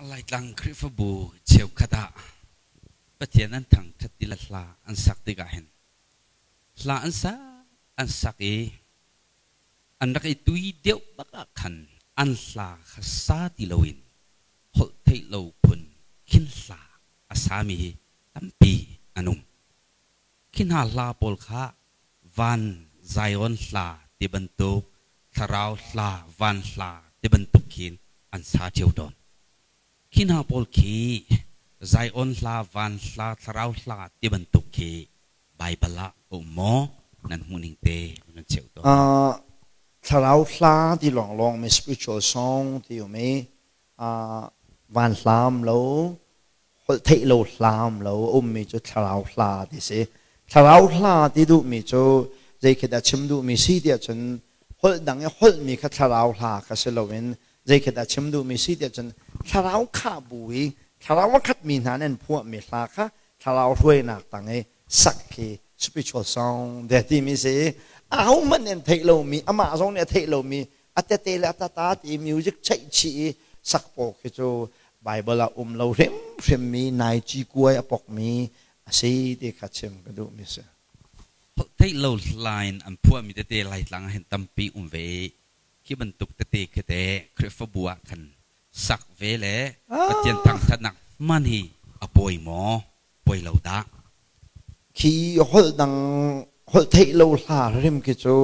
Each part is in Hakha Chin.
Laitlang Khrihfabu cheukhat ah Pathian an thangṭhat ti le hla an sak tikah hin hla an sa an sak i an rak i tui deuh bak ah khan an hla kha sa ti loin holh theih lo phun khin hla a sami hi tampi an um. Khi hna hla pawl kha van Zion hla ti bantuk, thlarau hla, van hla ti bantuk khin an sa cio tawn. Khi hna pawl khi Zion hla, van hla, thlarau hla ti bantuk khi Baibal ah a um maw? Nan hmuhning te nan cheu tawn. Thlarau hla ti lawnglawng mi spiritual song ti um i van hlam lo holh theih lo hlam lo a ummi cu thlarau hla ti si. Thlarau hla ti duhmi cu zei khi dah chim duhmi si tiah cun holh dang i holhmi kha thlarau hla kha si loin zei khi dah chim duhmi si tiah cun thlarau khah bu i thlarau a khatmi hna nih an phuahmi hla kha thlarau hruainak tang i sak khi spiritual song de timi si. Ahohmanh nih an theih lomi, amah zong nih a theih lomi, a tete le a tata ti music cheih chih i sak pawl khi cu Bible ah um lo hrimhrim mi, nai ci kuai a pok mi a si ti kha chim ka duh mi si. Theih lo line an phuah mi tete Laitlang ah hin tampi um ve i khi bantuk tete khi te Khrihfabu ah khan sak ve le Pathian thangthatnak hman hi a pawi maw pawi lo dah? Khi holh dang holh theih lo hla hrim khi cu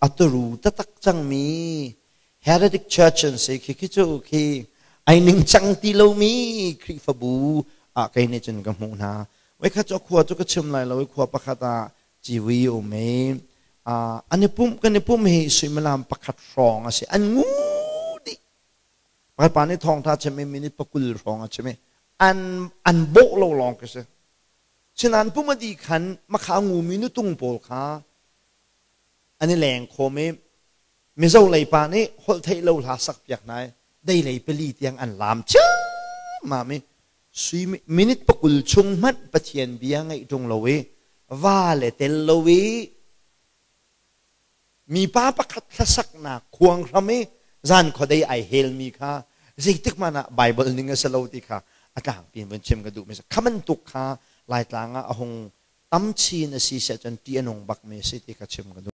a turu taktak cangmi heretic church an si. Khi khi cu khi ai ningcang ti lomi Khrihfabu ah kei nih cun ka hmuh hna. Voikhat cu khua cu ka chim lai lo i khua pakhat ah civi um i an i pumh kan i pumh hi suimilam 1 hrawng a si, an ngu dih. Pakhat pa nih thawngtha chim i minute 20 hrawng a chim i an bawh lo lawng khi si. Sinain pum a dih khan makha ngumi nutung pawl kha an i leng khawm i Mizo lei pa nih holh theih lo hla sak piak hna i dei lei 4 tiang an laam ciammam i sui minute 20 chung hmanh Pathian bia ngaih ṭung lo i va le tel lo i mipa pakhat hlasaknak khuang hram i zan khuadei ai helmi kha zeitik hmanh ah Bible ning a si lo ti kha a tlangpi in vun chim ka duhmi si. Kha bantuk kha Laitlang ah a hung tam chin a si siah cun ṭih a nung bakmi a si ti kha chim ka duh.